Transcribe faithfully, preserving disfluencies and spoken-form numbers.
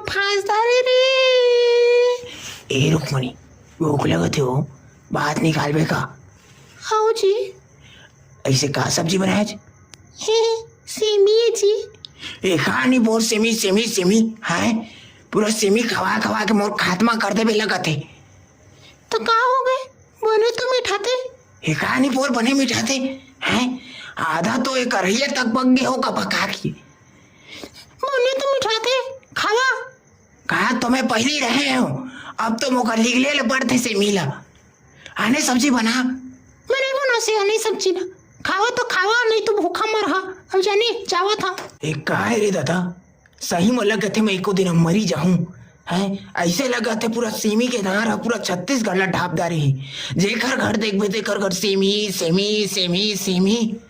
फांस डारे रे। ए रुक्मणी, भूख लगत हे हो, भात निकालबे का? हव जी। अइसे का सब्जी बनाए आज? हे, सेमी हे जी। ए का नी बोल, सेमी सेमी सेमी, हैं? पूरा सेमी खवा खवा के मोर खात्मा कर देबे लगत हे। तो का हो गए, बने तो मिठाथे। ए का नी बोल, बने मिठाथे, हैं? आधा तो ए करहिया तक पक गे हो का पका के। बने तो मिठाथे, खावा। कहा तो मैं पहले रहे हो, अब तो मोका लिगले ले पड़थे सेमी ला। आने सब्जी बना। मैं नहीं बना से आने सब्जी ना। खावा तो खावा, नहीं तो भूखा मरहा। अब जाने जावा था। ए काय रे दादा, सही में लगत हे मैं एको दिन मरी जाहूं। हैं, ऐसे लगत हे पूरा सेमी के धार ह पूरा छत्तीसगढ़ ला ढाप डारे हे। जेकर घर देखबे तेकर घर सेमी सेमी सेमी सेमी।